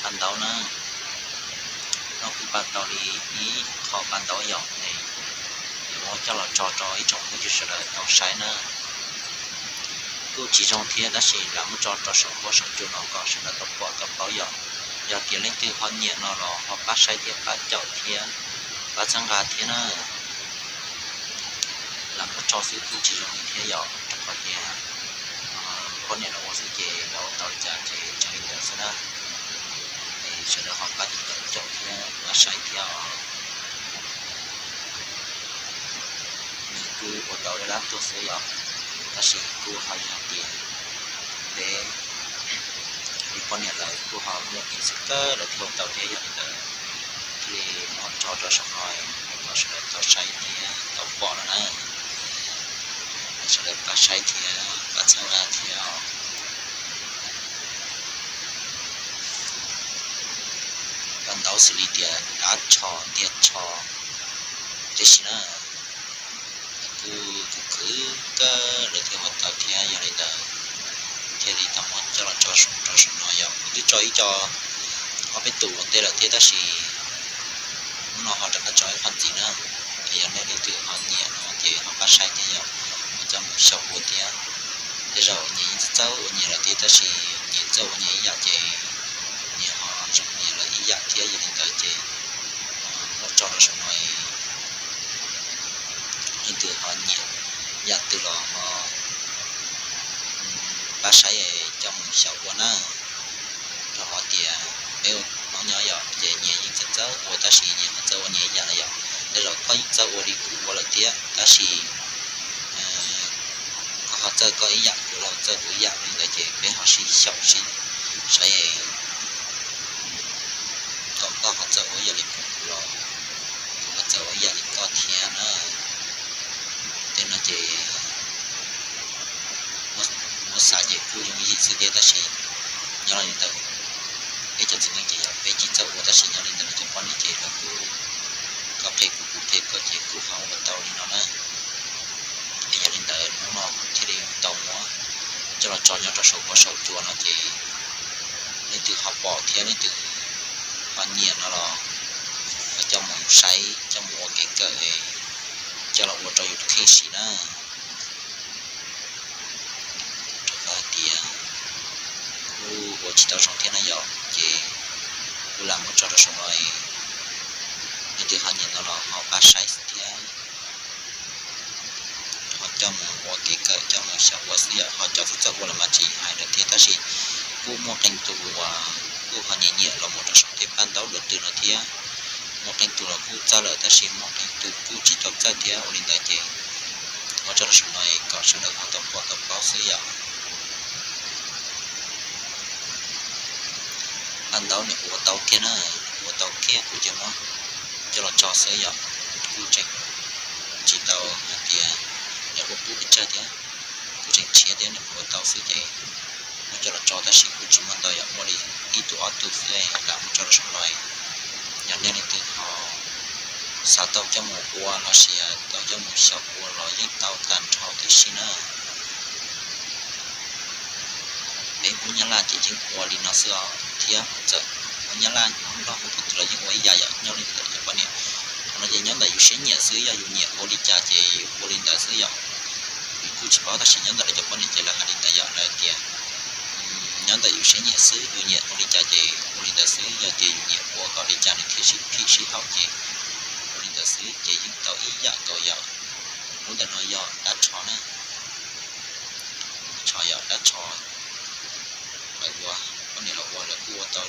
Paj ntaub na, no kuv paj tau li ib qho paj ntaub yom, es yuav muab coj los tso rau ib tsoom phooj ywg sawv daws tau saib na. Kuj tsis zoo thiab tab sis lam muab tso rau saum huab saum cua no kom sawv daws tau pom tau paub yom. Yog tias leej twg ho nyiam no los ho pab saib thiab pab caum thiab pab txhawb nqa thiab na. Lam muab tso xwb kuj tsis zoo li thiab yom, rau qhov tias poj niam los ua xwb ces los ua tau li cas ces tseem li ntawd xwb na. Es sawv daws ho pab caum thiab pab saib thiab os. Nws kuj ua tau dab dab tuag xwb yom, tab sis kuj ho yog tias peb li poj niam lawm kuj ho muaj kev xwm kawg lawm thiaj ua tau thiab, yog li ntawd thiaj li muab tso rau saum no kom sawv daws tau saib thiab tau pom no na. Sawv daws pab saib thiab pab txhawb nqa thiab os. Paj ntaub xws li tias dab tsho ntiag tsho tib si na, kuj khwv khwv kawg lawm thiaj ua tau thiab, yog li ntawd thiaj li tau muab coj los tso rau saum no yom. Kuv twb tso ib co ob peb tus ua ntej lawm thiab tab sis hnub no ho rov qab tso ib qho ntxiv na. Es yog nej leej twg ho nyiam no ces ho pab saib thiab yom, ho coj mus xyaum ua thiab. Tej zaum nyias yeej txawj ua nyias lawm thiab tab sis nyias txawj ua nyias ib yam ces nyias ho zoo nyias lawm ib yam thiab, yog li ntawd ces muab tso rau saum no, leej twg ho nyiam yam twg los ho pab saib coj mus xyaum ua na. Rau qhov tias peb ua Hmoob nyob yom ces nyias yeej txawj txawj ua tab sis nyias ho txawj ua nyias ib yam na yom. Tej zaum koj yeej txawj ua li kuv ua lawm thiab tab sis koj ho txawj koj ib yam, kuv los txawj kuv ib yam, li ntawd ces peb ho sib xyaum sib saib kom koj ho txawj ua ib yam li kuv los kuv ho txawj ua ib yam li koj thiab na. Tej no ces muab xav ces kuj yooj yim xwb thiab tab sis nyob li ntawd peb cov txiv neej ces yog peb tsis txawj ua tab sis nyob li ntawd cov poj niam ces lawv kuj, koj qhia kuv kuv qhia koj ces kuj ho ua tau li no na. Es yog li ntawd hnub no kuv thiaj li tau muab coj los tso nyob rau saum huab saum cua no ces leej twg ho pom thiab leej twg ho nyiam no los ho coj mus saib coj mus ua kev kawm, coj los ua rau yus kheej siv na. Rau qhov hais tias kuj ua tsis tau zoo thiab na yom ces kuj lam muab tso rau saum no, leej twg ho nyiam no los ho pab saib thiab ho coj mus ua kev kawm coj mus xyaum ua xwb yom. Ho cov txawj txawj ua los mas tsis hais lawm thiab tab sis kuj muaj qee tus uas kuj ho nyiam nyiam los mus rau saum tej paj ntaub dua twg no thiab. Muaj qee tus los kuj txawj lawm tab sis muaj qee tus kuj tsis tau txawj thiab, ua li ntawd ces muab tso rau saum no kom sawv daws ho tau pom tau paub xwb yom. Paj ntaub nws ua tau kiag na, ua tau kiag kuv ces muab coj los tso xwb yom. Kuj tseem tsis tau hais tias nws ua pub pes tsawg thiab, kuj tseem tshiab thiab, nws ua tau xwb ces muab coj los tso tab sis kuj tsis muaj ntau yom, muaj li ib tug ob tug xwb lam muab tso rau saum no. Yog nej leej twg ho xav tau coj mus ua los sis tau coj mus xyaum ua los yeej tau tag nrho tib si na. Peb Hmoob Nyab Laj ces yeej ua li no xwb os thiab txawm Hmoob Nyab Laj Hmoob Nplog Hmoob Thaib los yeej ua ib yam yom, nyob li ntawm cov poj niam. Qhov no ces nyob ntawm yus siab nyiam xwb, yog yus nyiam ua li cas ces yus ua li ntawd xwb yom. Yus kuj tsis paub tab sis nyob ntawm lawv cov poj niam ces lawv hais li ntawd yom, lawv tias nyob ntawm yus siab nyiam xwb, yus nyiam ua li cas ces ua li ntawd xwb, yog tias yus nyiam ua kom li cas nws thiaj sib phim sib haum ces ua li ntawd xwb ces yeej tau ib yam nkaus yom. Lub ntawm no yog dab tsho na, tsho yog dab tsho lawv ua, poj niam los ua lawv kuj ua tau,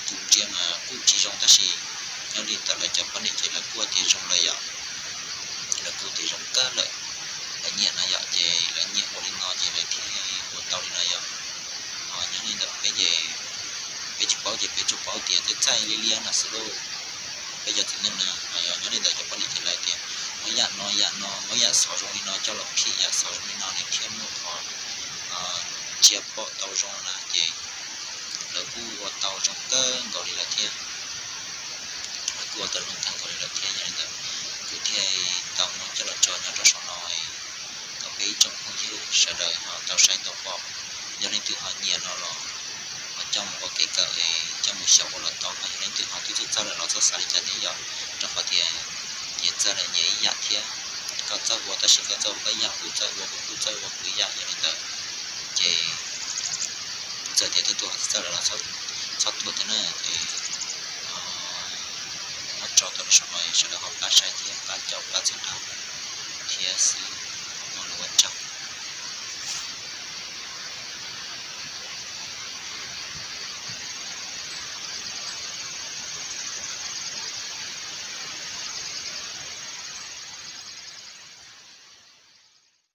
tus ntsia mas kuj tsis zoo tab sis nyob li ntawm lawv cov poj niam ces lawv kuj tias zoo lawm yom, lawv kuj tias zoo kawg lawm, lawv nyiam no yom ces lawv nyiam ua li no ces lawv thiaj ua tau li no yom. Ho nyob li ntawm peb ces peb tsis paub ces peb tsuas paub tias txaij txaij liab liab no xwb lauj. Peb cov txiv neej na, ho yog nyob li ntawm cov poj niam ces lawv tias muab yam no yam no, muab yam xov zoo li no coj los phim yam xov zoo li no nws thiaj muaj qhov ntsia pom tau zoo na ces lawv kuj ua tau zoo kawg nkaus li lawm thiab. Lawv kuj ua tau zoo kawg nkaus li lawm thiab, yog li ntawd kuv thiaj tau muab coj los tso nyob rau saum no kom peb ib tsoom phooj ywg sawv daws ho tau saib tau pom. Yog leej twg ho nyiam no los ho coj mus ua kev kawm es coj mus xyaum ua los tau, yog leej twg ho twb txawj txawj lawm los txhob xav li cas thiab yom, rau qhov tias nyias txawj lawm nyias ib yam thiab. Koj txawj ua tab sis koj txawj ua koj ib yam, kuv txawj ua kuv kuv txawj ua kuv ib yam, yog li ntawd ces txawm tias twb tuaj txawj lawm los txhob tuag thiab na. Ces muab tso tau rau saum no sawv daws ho pab saib thiab pab caum pab txhawb nqa thiab xwb.